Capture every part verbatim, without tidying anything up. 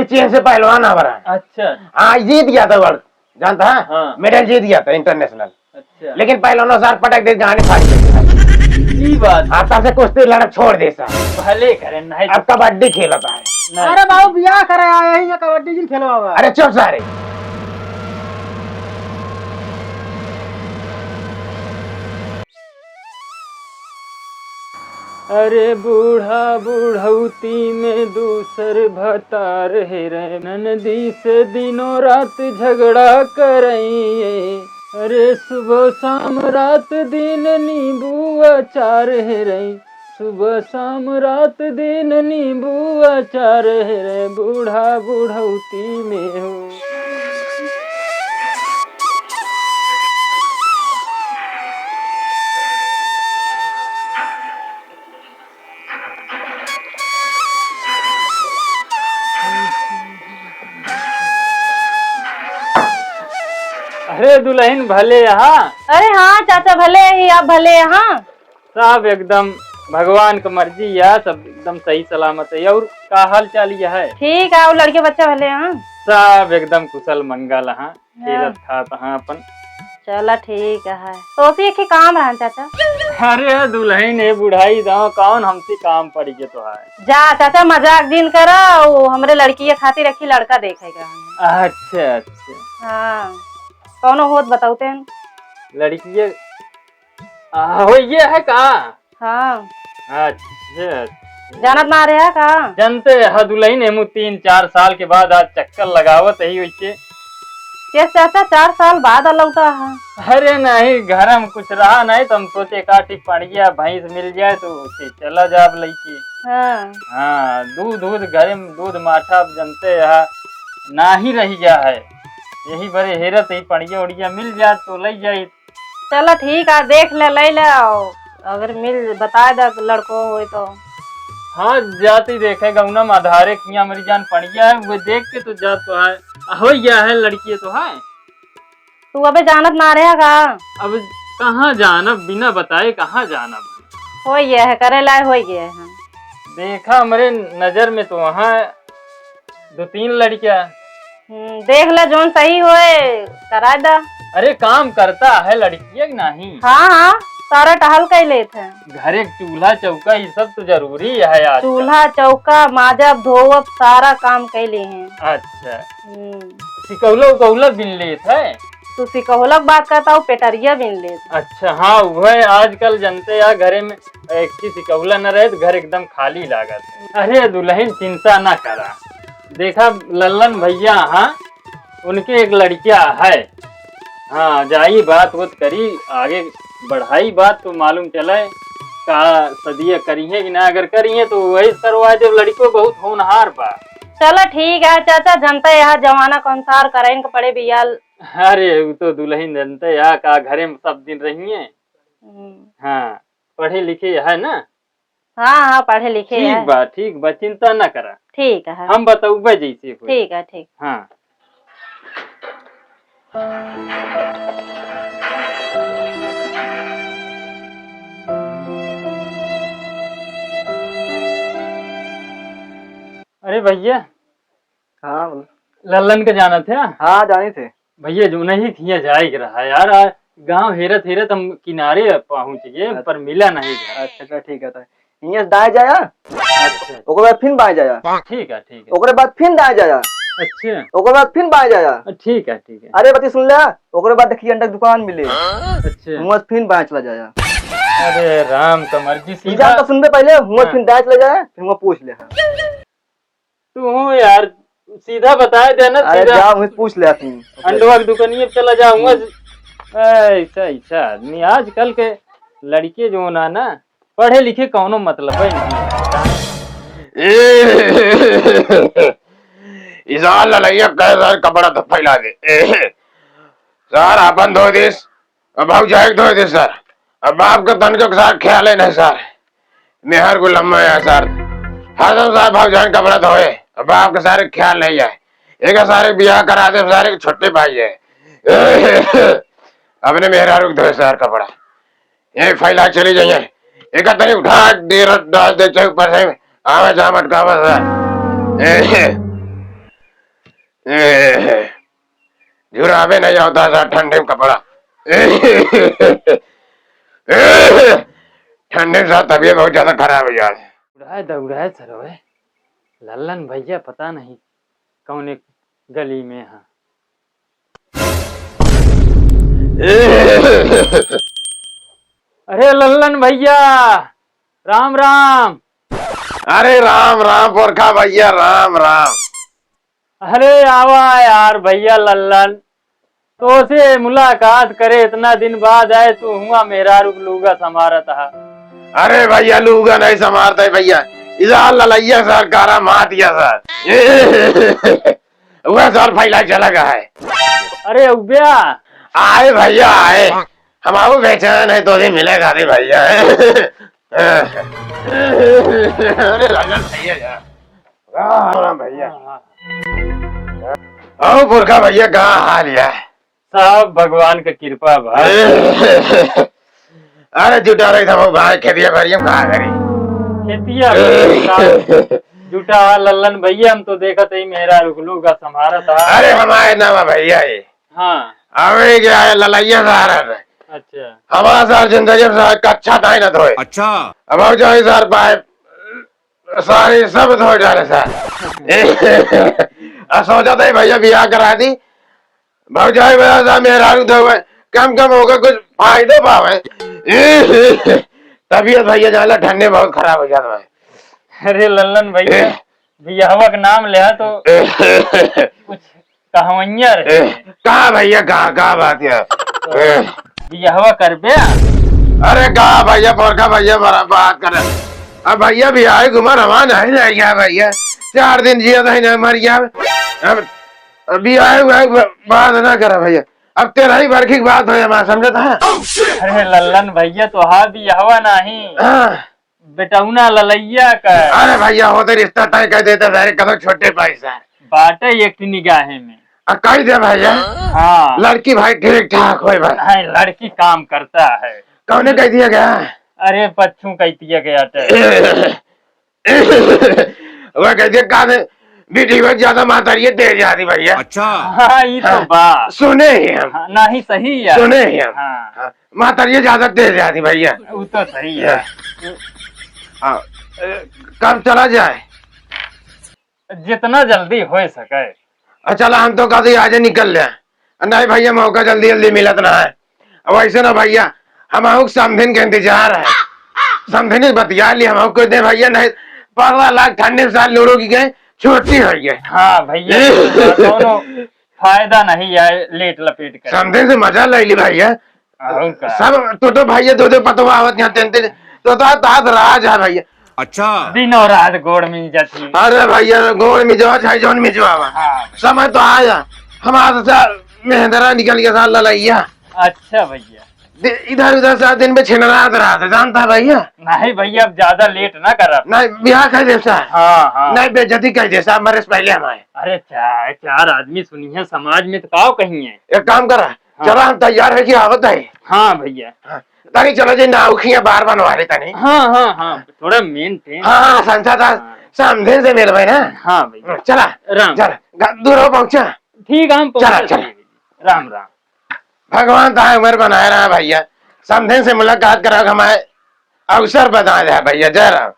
चेन से पहलवान हमारा। अच्छा। हाँ, जीत गया था वर्ल्ड, जानता है? हाँ। मेडल जीत गया था इंटरनेशनल। अच्छा। लेकिन पहलवानों सार पटक दे, गाने फाड़ दे। ई बात। हाँ, तब से कुश्ती लड़ब छोड़ दे सार। भले करे, नहीं। अब कबड्डी खेलता है। नहीं। अरे बाबू, बियाह करे आए हैं, ये कबड्डी जिन खेलवावा। अरे चुप सारे। अरे बूढ़ा बुढ़ौती में दूसर भतार हेरे, ननदी से दिनों रात झगड़ा करइए। अरे सुबह शाम रात दिन नींबू अचार हेरे, सुबह शाम रात दिन नींबू अचार हेरे, बूढ़ा बुढ़ौती में हो। अरे दुलहिन भले यहाँ। अरे हाँ चाचा, भले ही आप भले यहाँ। सब एकदम भगवान क मर्जी या, सब एकदम सही सलामत है। और का हाल चाल या है? ठीक है, और लड़के बच्चा भले यहाँ? सब एकदम कुशल मंगल हाँ। खेलत खात हाँ अपन। चला ठीक है। तो उसी एक ही काम रहन चाचा। अरे दुलहिन, ए बुढ़ाई दाव कौन हमसे काम पड़ी के तो है। जा चाचा, मजाक जिन करा, वो हमरे लड़की के खातिर एक ही लड़का देखे के रहन। अच्छा अच्छा। हाँ, कौनो होत बताउते हैं। लड़की ये, आ, हो ये है का? हाँ। अच्छा, अच्छा। जानत ना रहा का? जानते ह दुलहिन, एमू तीन चार साल के बाद आज चक्कर लगावत ही वैसे। ये चाचा चार साल बाद लौटा है। अरे नहीं, घर में कुछ रहा नहीं तो हम सोचे का ठीक पड़िया भैंस मिल जाए तो उसे चला जाब लइके। हाँ। हाँ, दूध दूध घर में दूध माठा अब जानते ह ना ही रह गया है। यही बरे हेरत ही पड़िया उड़िया मिल जाए तो लई जाई। चला ठीक है, देख ले, ले ले, अगर मिल, बताए दे लड़को होए तो। हाँ, जाती देखे गौना में आधारे किया मेरी जान पड़िया है, वो देख के तो जात तो है, हो गया है लड़की तो है। तू अबे जानत ना रहे का? अब कहाँ जानब, बिना बताए कहाँ जानब? हो गया है, करे लाए हो गया है। देखा हमरे नजर में तो वहाँ दो तीन लड़कियां। हम्म, देख ले जौन सही होए, कराए दा। अरे काम करता है लड़किया कि नहीं? हाँ, हाँ, सारा टहल कई लेत है। घरे क चूल्हा चौका ये सब तो जरूरी है आज। चूल्हा चौका, माजब, धोवब, सारा काम कई ले हैं। अच्छा। हम्म। सिकौला उकौला बिन लेत है? तू सिकौला क बात करता हूँ, पेटरिया बिन लेत। अच्छा, हाँ, वह आजकल जनते या घरे में एक ही सिकौला न रहे तो घर एकदम खाली लागत। अरे दुलहिन चिंता ना करा, देखा लल्लन भैया, हाँ, उनके एक लड़किया है। हाँ, जाई बात वोत करी, आगे बढ़ाई बात तो मालूम चले का सदिया करी है कि ना। अगर करी है तो वही करवा दे, लड़को बहुत होनहार बा। चला ठीक है चाचा, जनता यहाँ जमाना के अनुसार करे के पड़े बियाह। अरे उ तो दुलहिन जनते यहाँ का घरे में सब दिन रही है। हम्म। हाँ, पढ़े लिखे है ना? हाँ, हाँ, पढ़े लिखे ठीक है। बा, ठीक बा, चिंता ना करा। ठीक है। हम बतौबे जैसे होई। ठीक है, ठीक। हाँ। अरे भैया। हाँ, बोलो। लल्लन के जानत है? हाँ, जानी थे। भैया, जो नहीं खिया जाए के रहा यार, आ, गाँव हेरत हेरत हम किनारे पहुँच गए, अच्छा। पर मिला नहीं घर। अच्छा, अच्छा, ठीक है, तो हियाँ से दाएं जाया, अच्छा। ओकरे बाद फिर बाएं जाया। ठीक है, ठीक है। ओकरे बाद फिर दाएं जाया। अच्छा। ओकरे बाद फिर बाएं जाया। ठीक है, ठीक है। अरे, बती सुन ले, ओकरे बाद देखिए, अंडा के दुकान मिले। अच्छा। हुआं से फिर बाएं चला जाया। अरे, राम का मर्जी, सीधा सीधा। तो सुनबे पहले, हुआं से हाँ। फिर दाएं चला जाया, फिर हुआं पूछ ले। हाँ। तू हूँ यार, सीधा बताए दे ना, अरे सीधा। जा, वहीं पूछ ले आती हूँ। अंडवा की दुकानिया पे चला जा, हुआं से। ऐसा, ऐसा आदमी, आजकल के लड़के जो ना, ना, पढ़े लिखे कौनो मतलब है नहीं। ए, इजार ललैया कहे सार कपड़ा तो फैला दे। ए, सार आपन धो दिस, अब भाऊ जाए के धोए दे सर। अब बाप के तनिको के सार ख्याल है नहीं सर। मेहर को लम्बा है सर। हरदम सार भाऊ जान कपड़ा धोए। अब बाप के सारे ख्याल नहीं है। एक सारे बियाह करा दे, सारे के छोटे भाई है। अपने मेहरारू के धोए सर कपड़ा। ये फैला चली जाइए। एक तनी उठा दे, डाल दे, चौक पर से आवे जा मटकावा सर। ए, झुराबे नहीं होता सर, ठंडी में कपड़ा। ठंडी में सर तबीयत बहुत ज्यादा खराब हो जा रही है। उड़ाए दौड़ाए सर, ओए, लल्लन भैया पता नहीं कौन एक गली में है। अरे लल्लन भैया, राम राम। अरे राम राम पुरखा भैया, राम राम। अरे आवा यार भैया लल्लन, तोसे मुलाकात करे इतना दिन बाद आए, तू हुआ मेहरारू क लूगा संभारत हा। अरे भैया लूगा नहीं संभारत है भैया, इधर ललैया सर कारा मार दिया सर। वह सर फैला चला गया है। अरे उब्या। आए भैया आए, हम आओ बेचैन है तो भी मिलेगा रे भैया। अरे लल्लन भैया यार। राम राम भैया। आओ पुरखा भैया, का हाल है? सब भगवान क कृपा बा। अरे जुटा रही था वो भाई, खेतिया बारी हम कहाँ करी? खेतिया बारी का जुटा लल्लन भैया, हम तो देखत ही मेहरारू क लूगा संभारत हा। अरे हमारे नाम है भैया ये। हाँ। अबे क्या है ललैया सहारा है। अच्छा। हमारा सर जिंदगी में सर कच्छा नहीं ना धोए। अच्छा। अब और जो है सर पाए सारे सब धोए डाले सर। आ सोचा था भैया बियाह करा दी, भौजाई बड़ा सा मेहरारू धोवे, कम कम होगा कुछ फायदो पावे। तबीयत भैया जाला ठंडे बहुत खराब हो जाता है। अरे लल्लन भैया, ए। बियाहवा क नाम लेहा तो कुछ कहवैया रहे। ए, का भैया, का, का बात है? ए। बियाहवा करबे? अरे का भैया, बड़का भैया बड़ा बात करे। अब भैया बियाह की उम्र हमार नहीं रह गया भैया, चार दिन जिया नहीं, नहीं मर गया। अब, अब बियाह हुआ के बात ना करा भैया, अब तेरह ही बरखी की बात हो हमार, समझत है? अरे लल्लन भैया, तोहार बियाहवा नहीं। हाँ। बेटौना ललैया का। अरे भैया, होते रिश्ता तय कर देते, सारे कदम छोटे भाई साहब। बाटे एक ठे निगाहे में। आ, कह दे भैया। हाँ। लड़की भाई ठीक ठाक होए भाई। नहीं, लड़की काम करता है। कौने कह दिया गया? अरे, बच्चू कह दिया गया टे। वह कह दिया, का दे, बेटी बहुत ज्यादा मातरिये तेज आती भैया। अच्छा। हाँ, ई तो हाँ, बा। सुने ही हम। हाँ, नहीं, सही है। सुने ही हम। हाँ। हाँ, मातरिये ज्यादा तेज आती भैया। उ तो सही है। हाँ। हाँ, ए, कब चला जाए? जितना जल्दी हो सके। अच्छा, चला, हम तो कहते आज निकल जाए। नहीं भैया, मौका जल्दी जल्दी मिलत ना है। अब ऐसे ना भैया, हम आउक समधिन के इंतजार है। समधिन से बतिया ली हम आउक दे भैया, नहीं पन्द्रह लाख ठंडी साल लूडो की गए, छुट्टी हो गई। हाँ भैया, दोनों फायदा नहीं है, लेट लपेट कर। समधिन से मजा ले ली भैया। और का? सब तो, तो भैया दो दो पतवा आवत यहाँ तेन तेन, तो, तो तात राज है भैया। अच्छा। दिन और रात गोड़ मिल जाती। अरे भैया, गोड़ मिजवा चाहे जौन मिजवा बा। हाँ। समय तो आया। हमारा तो सर मेहंदरा निकल गया साल ललैया। अच्छा भैया। दे-, इधर उधर सात दिन में छिनरात रहा था, जानता है भैया? नहीं भैया, अब ज्यादा लेट ना करब। नहीं, बियाह कर दे साहब। हाँ, हाँ। नहीं, बेइज्जती कर दे साहब, मरे से पहले हमारे। अरे चार, चार आदमी सुनिए, समाज में तो काव कहिए। एक काम करा, हाँ। चला, हम तैयार है कि आवत है। हाँ भैया। हाँ, तारी चला जी, नाव खिया बार बनवा रहे तनी। हाँ, हाँ, हाँ, थोड़ा मेंटेन। हाँ, हाँ, संसा था, हाँ। समधिन से मिलबे ना। हाँ भैया। चला, राम। चला, ग-, दूर हो पहुँचा। ठीक है, हम चला, पहुँचत चला। हैं। राम, राम। भगवान ताहे उम्र बनाए रहा भैया, समधिन से मुलाकात करा के हमारे अवसर बता दे भैया, जय राम।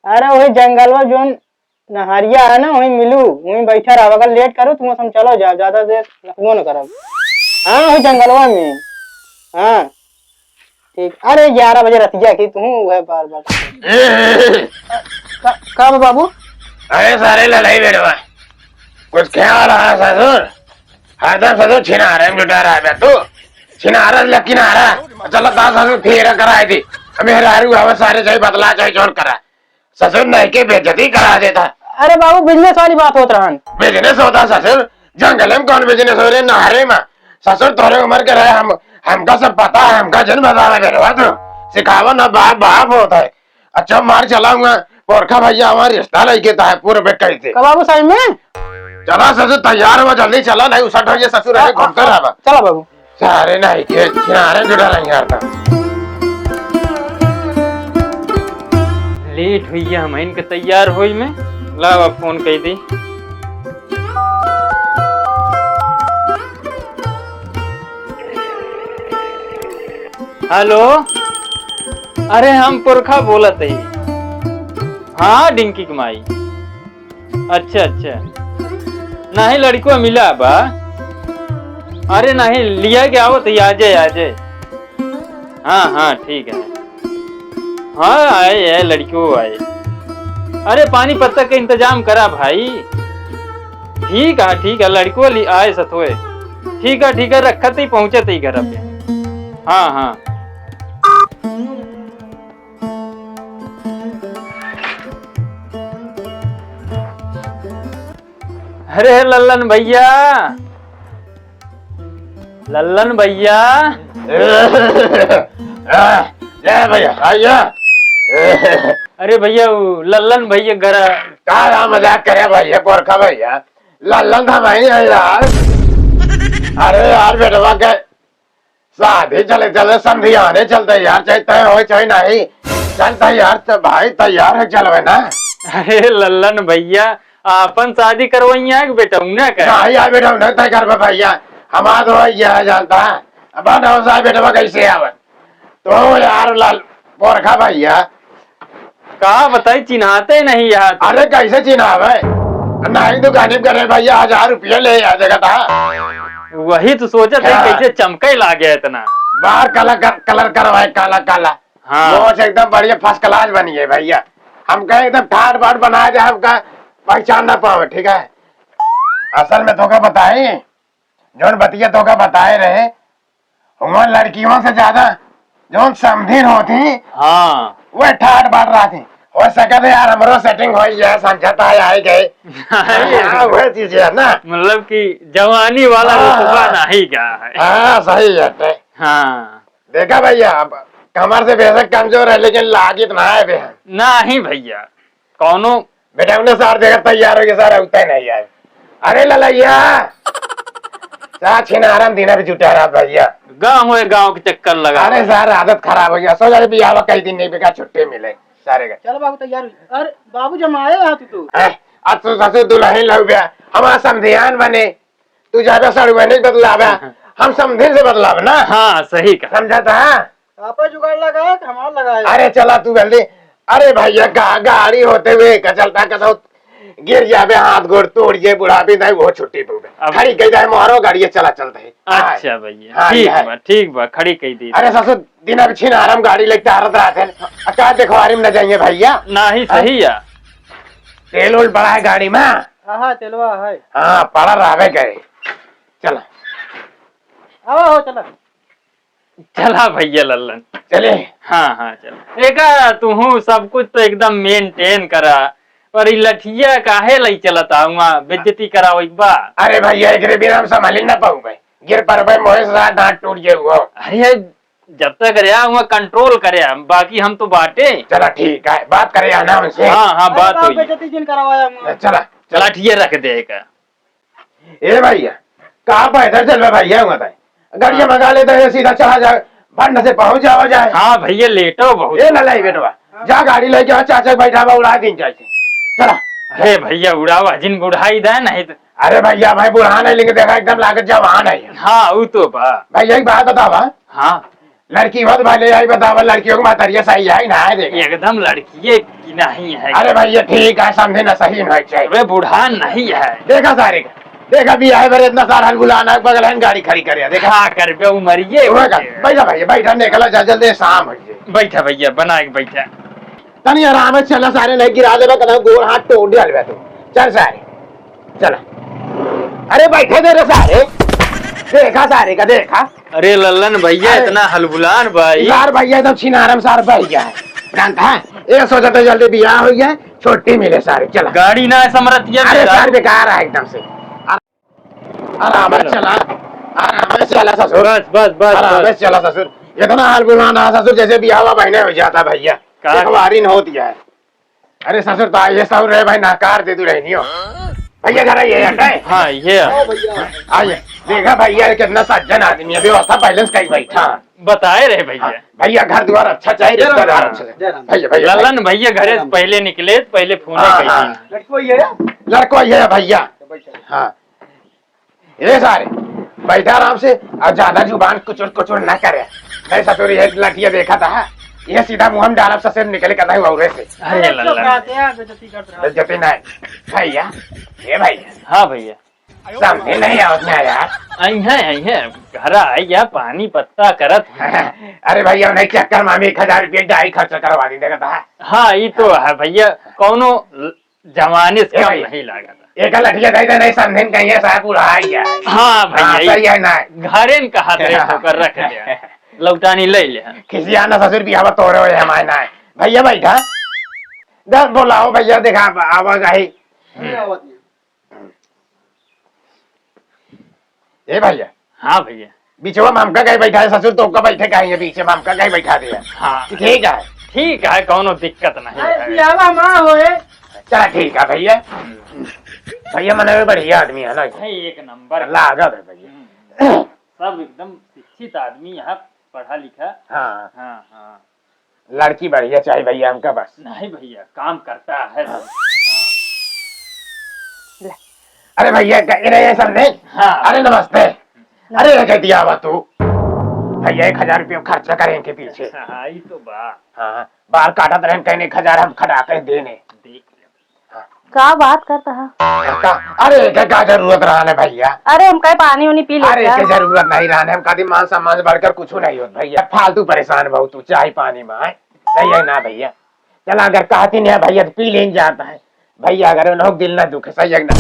अरे वही जंगलवा जोन नहरिया है ना, वहीं मिलू, वहीं बैठा रहो। अगर लेट करो तो हम चलो जाओ, ज्यादा देर रुकबो न करब। हाँ, वही जंगलवा में। हाँ, ठीक। अरे ग्यारह बजे रतिया की तू वह बार बार। का, का बा बाबू? अरे सारे लड़ाई बेटवा, कुछ ख्याल है ससुर? हरदम ससुर छिनारे में जुटा रहा है तू। छिनारा लग किनारा। चलो ता ससुर फेरा कराए दी। मेहरारू आवे सारे चाहे बदला चाहे जोन करा। ससुर नहीं के बेइज्जती करा देता। अरे बाबू, बिजनेस वाली बात होत रहन। बिजनेस होता ससुर? जंगले में कौन बिजनेस हो रे, नहरे में। ससुर तोरे उम्र के रहे, हम, हमका सब पता है, हमका जन बतावे बेटवा तू। सिखावा ना बाप, बाप होता है। अच्छा मार चलाऊंगा, पोरखा भैया हमारे रिश्ता लेके था है पूरे पे कहते। कब बाबू सही में? चला ससुर तैयार हुआ, जल्दी चला, नहीं उसट हो ये ससुर अरे घूमते रहा। चला बाबू। सारे नहीं के किनारे जुड़ा रही यार था। लेट हुई है हम इनके तैयार होई में, लावा फोन कई दी। हेलो, अरे हम पुरखा बोलत हई। हाँ, डिंकी के माई। अच्छा, अच्छा। नाहीं, लड़िकवा मिला बा। अरे नाहीं, लिया के आवत ही, आ जाए, आ जाए। हाँ, हाँ, ठीक है। हाँ, आए, आए, लड़िकवा आए। अरे, पानी पत्ता के इंतजाम करा भाई। ठीक है, ठीक है, लड़िकवा लि-, आए सथवे। ठीक है, ठीक है, रखत ही, पहुँचत ही घर पे। हाँ, हाँ। अरे लल्लन भैया, लल्लन भैया। ए भैया, आइए। अरे भैया, वो लल्लन भैया घर। का यार मजाक करे भैया, गोरखा भैया? लल्लन तो हम ही है यार। अरे यार बेटवा के शादी चले, चले, समधियाने चलते यार, चाहे तय हो चाहे नहीं, चलते यार, तो भाई तैयार है, चलवे ना। अरे लल्लन भैया, आपन शादी करवइया है कि बेटौना का? नहीं यार बेटौना तय करबे भैया, हमार तो यह जानता है। अब बताओ साहब बेटवा कैसे आवे? तो यार लाल पोरखा भैया, का बताई, चिन्हाते नहीं यार। अरे कैसे चिन्हावे? नहीं दुकानी पे करे भैया, हजार रुपया ले आ जगह था। वही तो सोचत है, हाँ। कैसे चमके लागे इतना। बाहर कलर कर, कलर करवाए काला काला। हाँ। मोछ एकदम बढ़िया first class बनी है भैया। हमका एकदम ठाट बाट बना दे, हमका पहचान ना पावे, ठीक है? असल में तोका बताई, जौन बतिया तोका बताए रहे, हुआ लड़कियों से ज्यादा जौन समधिन होती, हाँ। वह ठाट बाट रहती। हो सके तो यार हमरो setting हो जाए, समझौता आ गए। नहीं। हाँ, वह चीज है ना। मतलब कि जवानी वाला हाँ, रुतबा हाँ। नहीं का है। हाँ, सही बात है। हाँ। देखा भैया, अब कमर से बेशक कमजोर है, लेकिन लागित ना है बे। नहीं भैया, कौनो बेटा, उन्हें सार देखा तैयार हो गया, सार उतना नहीं आए। अरे ललैया, चा छिनारम दिन अभी जुटा रहा भैया। गाँव है, गाँव के चक्कर लगा। अरे सार आदत खराब हो गया, सो जाए बियाह कई दिन नहीं बेकार छुट्टी मिले सारे का। चल बाबू तैयार हो। अरे बाबू जमाए यहाँ तू तो। हैं? आज तो ससुर दुल्हन लग गया, हमारा समधियान बने, तू ज्यादा साड़ू नहीं बदलावे, हम समधिन से बदलावे ना। हाँ, सही कहा। समझा था? आपा जुगाड़ लगा कि हमार लगाए? अरे चला तू जल्दी। अरे भैया, गा-, गाड़ी होते हुए का चलता, कतौ गिर जाबे, हाथ गोड़ तोड़ जे, बुढ़ापी नहीं, वो छुट्टी पे अब खड़ी कई जाए, मारो गाड़ी, चला चलते हैं। अच्छा भैया, हाँ, ठीक ये है। बा, ठीक बा, खड़ी कई दी। अरे ससुर, दिन अब छिन आराम गाड़ी लेके तारत रहते हैं। आ, का देखवारी में न जाइए भैया? नहीं, हाँ? सही है। तेल उल बड़ा है गाड़ी में? हाँ, हाँ, तेलवा है। हाँ, पड़ा रहबे करे। चला। आवा हो, चला। चला भैया लल्लन। चले। हाँ, हाँ, चला। एका तुहू सब कुछ तो एकदम maintain करा, पर ई लठिया काहे लई चलत आ, हुआ बेइज्जती करावे के बा? अरे भैया, एकरे बिना हम संभाली ना पाऊँ भाई। गिर पड़बे, मोहे से दांत टूट जाए हुआ। अरे, जब तक रहा हुआ control करे, बाकी हम तो बाटे। चला ठीक है, बात करे आना उनसे। हाँ, हाँ, अरे बात बाप, हुई। बेइज्जती जिन करवाया हुआ। चला, चला। लठिया रख दे एका। ए भैया, का पैदल चलबे भैया, हुआ तय? गाड़िया हाँ। मंगा लेते हैं, सीधा चला जाए, भंड से पहुंच जावा जाए। हाँ भैया, लेटो बहुत। ए ललाई बेटवा, जा गाड़ी लेके आ, चाचा के बैठा बा, उड़ा दिन जाए। चला। अरे भैया, उड़ावा जिन, बुढ़ाई दे नहीं तो। अरे भैया, भाई बुढ़ा नहीं, लेकिन देखा एकदम लागत जवान है। हाँ, उ तो बा। भाई यही बात बतावा। हाँ। लड़की होत भले आई बतावा, लड़कियों की महतरिया सही है ना, देख। एकदम लड़किए की नहीं है। अरे भैया ठीक है, समझे ना, सही ना चाहिए। अबे बूढ़ा नहीं है। देखा सारे का, देखा भी आए बारे इतना सारा हलगुलाना है, बगल है गाड़ी खड़ी करे, देखा। हाँ, कर पे उमरिए हुआ का। बैठा भैया, बैठा, निकला जा जल्दी, शाम हो गई। बैठा भैया, बना के बैठा। तनी आराम से चला, सारे नहीं गिरा देबा, कदा गोड़ हाथ तोड़ डालबे तू। चल सारे, चला। अरे बैठे दे रे सारे, देखा सारे का, देखा। अरे लल्लन भैया, अरे। इतना हलबुलान भाई। यार भैया, एकदम छिनारम सार भैया है, जानता है? ये सोचा तो जल्दी बियाह हो गया, छुट्टी मिले सारे, चला। गाड़ी ना है समरतिया अरे में सार यार। बेकार है एकदम से। आराम से चला, आराम से चला ससुर। बस, बस, बस, आराम बस। से चला ससुर। इतना हलबुलान है ससुर, जैसे बियाह हुआ बहने हो जाता भैया। का? देखवारी न होती है। अरे ससुर, तो ये सब रे भाई, नकार दे तू रहनी हो। भैया, जरा ये हटे। हाँ, ये है। हाँ, भैया। आइए, देखा भैया, ये कितना सज्जन आदमी है, व्यवस्था balance कहीं बैठा। बताए रहे भैया। हाँ, भैया घर द्वार अच्छा चाहिए, जय राम, रिश्तेदार अच्छा चाहिए। जय राम। भैया, भैया, ललन भैया घरे से पहले निकले, पहले फोन कइली। हाँ। लड़को ये है? लड़को ये है भैया। हाँ। ए सारे, बैठा आराम से, और ज्यादा जुबान कुचुर कुचुर ना करे। नहीं ससुर, ये लठिया देखा था, ये सीधा मुंह में डालब, ससुर निकले का नहीं औरे से। अरे अरे, चुप लल्ला। रहते हैं, बेइज्जती करते रहो। बेइज्जती नहीं। भैया, ए भैया। हाँ भैया। समधी नहीं आवत ना यार। आई है, आई है, घर आई है, पानी पत्ता करत है। अरे भैया, उन्हें चक्कर मामी एक हजार रुपये डाई खर्च करवा दी, देखा था। हाँ, ये तो है भैया, कौनो जवानी से ए कम भाई, नहीं लागत। एक लठिया दे दे, नहीं समझेन कहीं, साहब बुढ़ा गया है। हाँ भैया, हाँ, सही है ना। घरे न कहा थे ठोकर रख ले। लौटानी ले ले। खिसिया ना ससुर, बियाह तोरे होए हमारे ना। भैया बैठा। दस बुलाओ भैया, देखा आवाज आई। हम्म। ए भैया। हाँ भैया। बीचवा में हमका कहीं बैठा है ससुर, तो ओका बैठे कहीं है बीचे में, हमका कहीं बैठा दिया। हाँ। ठीक है। ठीक है, कौनो दिक्कत नहीं अरे, है। बियाहवा हमार होए। चला ठीक है भैया। भैया मने भी बढ़िया आदमी है ना? भाई एक नंबर। लागत है भैया। हम्म। सब एकदम शिक्षित आदमी यहाँ पढ़ा लिखा। हाँ। हाँ, हाँ। लड़की बढ़िया चाही भैया हमका बस। नहीं भैया, काम करता है। हाँ। ले। अरे भैया, क-, अरे ये सब नहीं। हाँ। अरे नमस्ते। नमस्ते। अरे ये कह दिया हुआ तू। भैया एक हजार रुपया खर्चा करें इनके पीछे। हाँ, ये तो बा। हाँ, बाल काटत रहन, कहने एक हजार हम खड़ा के देने। देख ले। का बात करता है? का? अरे, एके का जरूरत रहन है भैया? अरे, हम कहे पानी उनी पी ले अरे, क्या? एके जरूरत नहीं रहन है, हम कभी मान सम्मान से बढ़कर कुछ नहीं होत भैया। फालतू परेशान बहुत तू, चाय पानी में, आय? सही है ना भैया? चला, अगर कहती नहीं है भैया, तो पी लेन जाता है। भैया, अगर उन्हों दिल ना दुखे, सही है ना?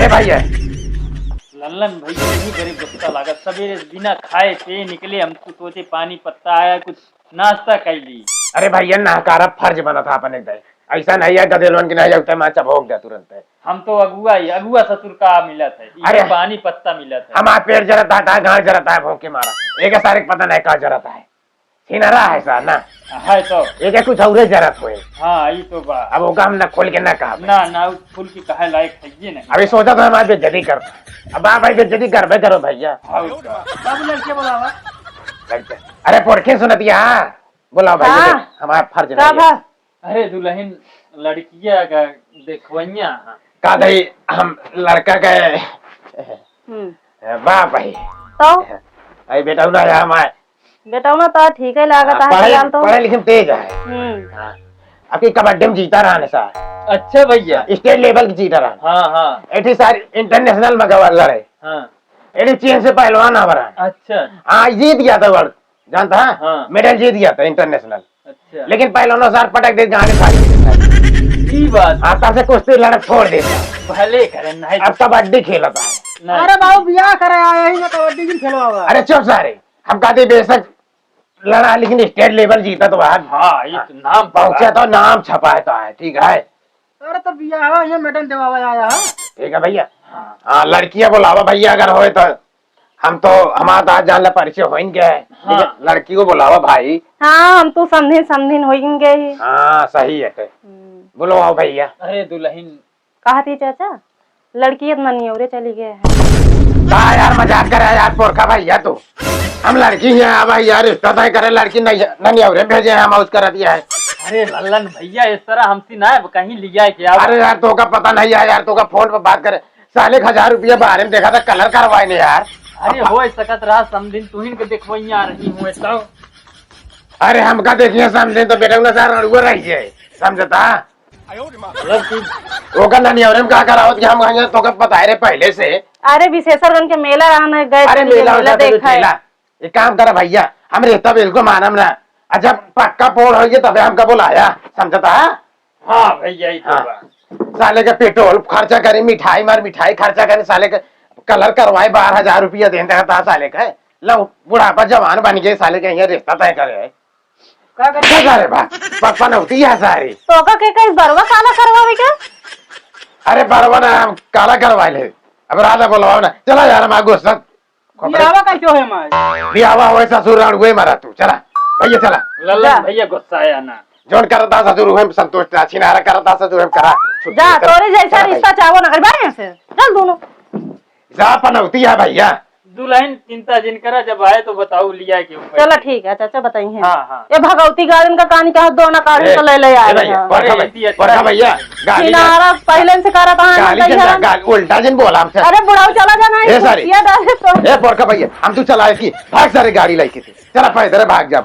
ए भैया। लल्लन भैया, यही गरीब गुस्सा लागत। सवेरे से बिना खाए पिए निकले, हम तो सोचे पानी पत्ता आया, कुछ नाश्ता कैली। अरे भैया, नहकारा फर्ज बना था अपने दे। ऐसा नहीं है गदेलवन की नहीं जगते माँ चबोक दे तुरंत है। हम तो अगुआ ही, अगुआ ससुर का मिलत है। इहे अरे। पानी पत्ता मिलत है। हमार पेट जरत है, गाँव जरत है, भूख के मारा। एक सारे के पता नहीं का जरत है। छिनरा है सा ना। है तो। एक कुछ औरे जरत होए। हाँ, ई तो बा। अब ओका हम ना खोल के ना कहा। ना, ना, उ खोल के कहे लायक है ये नहीं। अभी सोचा तो हमारी बेइज्जती कर। अब आप भाई बेइज्जती करबे करो भैया। हाँ, उसका। बाबू लड़के बुलावा। लड़के। अरे पोरखे सुनतिया। बोला भाई, हाँ। ये देख, हमारा फर्ज का नहीं है। भा? अरे दुल्हन लड़किया का देखवैया हाँ। का दई हम लड़का के हम्म। वाह भाई। तो? अरे बेटा ना यार हमारे बेटा ना तो ठीक है लागत हाँ, है पढ़े, फिलहाल तो। पढ़े लिखे में तेज है। हम्म। हाँ। अबकी कबड्डी में जीता रहा है सा। अच्छा भैया। State level की जीता रहा। हाँ, हाँ। एठी सारी international में गवा लड़े। हाँ। एठी चीन से पहलवान आ रहा। अच्छा। हाँ, जीत गया था world। जानता है? हाँ। Medal जीत गया था international। अच्छा। लेकिन पहलवानों सार पटक दे गाने सारे। ई बात। हाँ, तब से कुश्ती लड़क छोड़ देता। भले करे, नहीं अब कबड्डी खेलता है। नहीं। अरे बाबू, बियाह करे आया ही ना, कबड्डी भी खेलवावा। अरे चुप सारे, हम कहते बेशक लड़ा, लेकिन state level जीता तो बाहर। हाँ, ये तो नाम पहुँचा तो नाम छपा है तो है, ठीक है। अरे तो बियाह है, ये medal देवावा आया है। ठीक है भैया। हाँ। हाँ, लड़कियाँ बुलावा भैया, अगर होए तो। हम तो, हमारा तो आज जान ला परिचय हो ही गया है। हाँ। लड़की को बुलावा भाई। हाँ, हम तो समधिन, समधिन हो ही गए ही। हाँ, सही है ते। हम्म। बुलावा भैया। अरे दुल्हन। कहा थी चाचा, लड़की इतना नहीं और चली गए हैं। का यार मजाक करे यार पोरखा भैया तू। हम लड़की ही हैं भाई यार, रिश्ता तय करे लड़की नहीं, नहीं और भेजे हैं हम, उसका रतिया है। अरे लल्लन भैया, इस तरह हमसे ना कहीं लिया है क्या? अरे यार, तो का पता नहीं है यार, तो का फोन पर बात करे। साले का हजार रुपया बाहर में देखा था, colour करवाए ने यार। अरे, हो सकत रहा, समधिन तुहिन के देखवई आ रही हूँ, तो। अरे, हमका देखिए समधिन तो बेटा ना सार अड़ुआ रही है, समझता? मतलब कि ओकर ननियौरे में का करावत कि हम कहेंगे, तोके पता है रे पहले से। अरे, विशेषरगंज के मेला रहन है, गए अरे, थे, मेला मेला उठा के देखा है। ठेला। एक काम करा भैया, हम रहता बिल्कुल मानम ना। अच्छा, पक्का पोड़ होइए तबे हमका बुलाया, समझता है? हाँ भैया, ई तो हाँ। बा। साले के पेट्रोल खर्चा करी, मिठाई मार मिठाई खर्चा करी, साले के colour करवाए, बारह हजार रुपया देन देता साले के। लो, बुढ़ापा जवान बन गए, साले के यहाँ रिश्ता तय करे है। का करे? का करे बा? प-, पनौती है सारी। तो का के कहीं बरवा काला करवावे के? अरे बरवा ना, हम काला करवा ले। अब राधा बोलवाओ ना। चला यार, हम गुस्सा बियाहवा कैसे होए हमार? बियाहवा होए ससुर राण हुए मारा तू, चला। भैया चला। लल्लन जा। भैया गुस्सा आया ना। जौन करता ससुर हुए संतोष ता, छिनारा करता ससुर हम करा। जा, चला। तोरे जैसा चला रिश्ता भाई। चाहो ना कर, भाई यहाँ से। चल दोनों। जा पनौती है भैया। दुलहिन चिंता जिन करा, जब आए तो बताऊ लिया के ऊपर। चला ठीक है चाचा, बताई हैं। हाँ, हाँ। ये भगवती गार्डन का कहानी कहा, दोना काढ़ी ए, तो ले ले ए आए भैया, हैं। परखा ए, भाई, इतनी अच्छा परखा है। भैया, गाली किनारा पहले से करा कहानी गाली कही जन है। गाली, उल्टा जिन बोला हमसे। अरे बुढ़ाऊ चला जाना है, ए, सारी। कुर्सिया डाले तो। ए, परखा भैया, हम तू चलाए की, भाग सारे गाड़ी लेके थे। चला पैदल भाग जा।